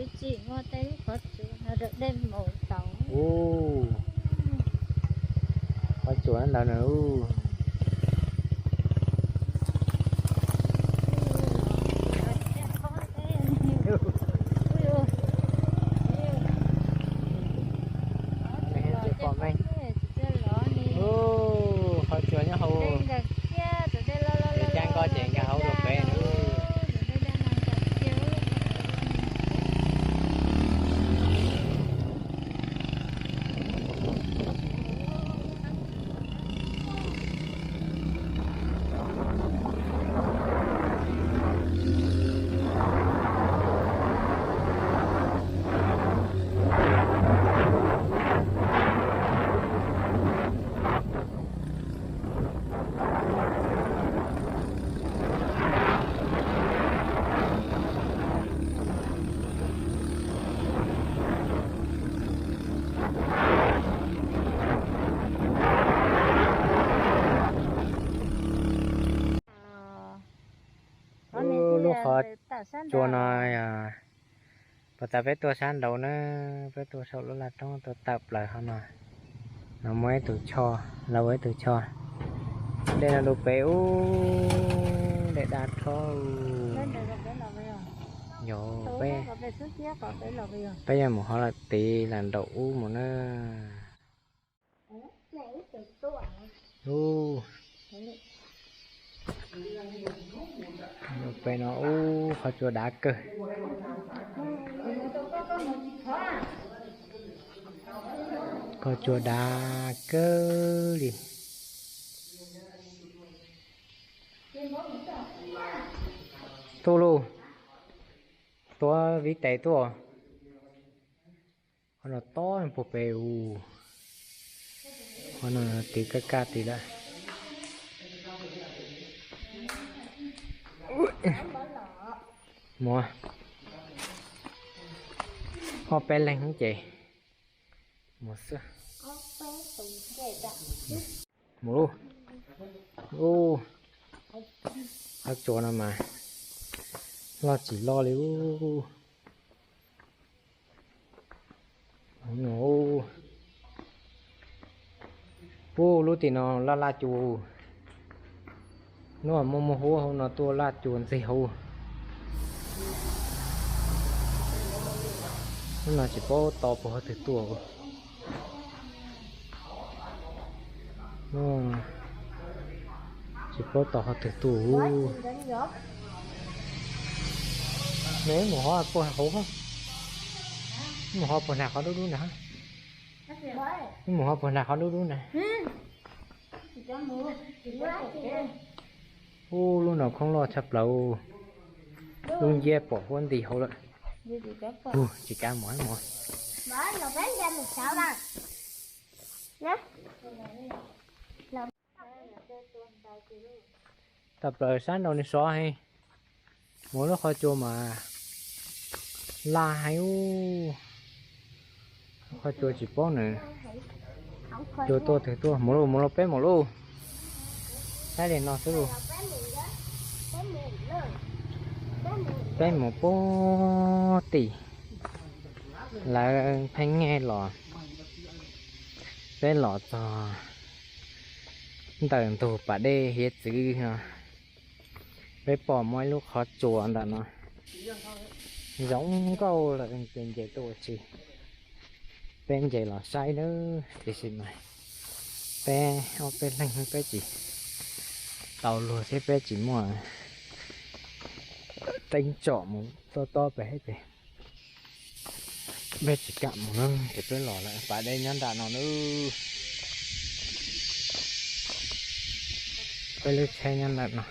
Tsis muaj tej lub qhov tsua no rau dej mus tau. Ub, qhov tsua ntawd na. Pom meej. Ub, qhov tsua nyob hauv. Ces caj nko ces nkag hauv rau pem na. Lub qhov tsua no, pas tas peb tuaj sab nraud na, peb tuaj saum lub laj roob tuaj tawm plaws hauv no, no muaj ib tug choj, lawv ua ib tug choj. Dej no rau pem ub, dej daj rhob. Yog peb, peb yuav mus hov lawm tid lam nraum ub mus na. Pem no ub, qhov tsua dav kawg. Qhov tsua dav kawg li. Tuaj lauj, tuav viv tes tuaj. Qhov no tob puag pem us. Qhov no tiv kaj kaj tiv lawm. Mus ob peb leeg ces mus xwb. Mus lauj. Ub, qhov tsua no mas loj tsis loj li ub. Ub, lub tim no laj laj cua. Hnub muaj muaj huab hauv no tuaj laj cua ntxig hauv. Hnub no tsis paub tau puag qhov twg tuaj. Tsis paub tau qhov twg tuaj. Nws mus hov puag hauv, mus hov puag nram qhov dub dub ntag. Mus hov puag nram qhov dub dub ntag. Ub, lub no khoob loj tshaj plaws. Lub nciab pom huab nti hauv lawm. Ub, tsis kav mus mus. Tawm plaws sab nraud nws sov heev. Mus lub qhov tsua mas laj heev ub. Qhov tsua tsis paub nws cua tuaj twg tuaj. Mus lauj, mus lauj, peb mus lauj. Saib li no xwb lauj. Peb mus puag tim lawv pheej nge los, peb los txog ntawm ntug pas dej hiav txwv no, peb pom muaj ib lub qhov tsua ntawm no. Zoo nkauj lawm ces nce tuaj ua si. Peb nce los saib nawb, tiam sis mas peb ob peb leeg peb tsis tau luag thiab peb tsis muaj teeb tsom mus tob tob pem ces peb tsis kam mus na, ces peb los lawm. Pas dej nyob nram no nawb. Peb lub tsheb nyob nram no.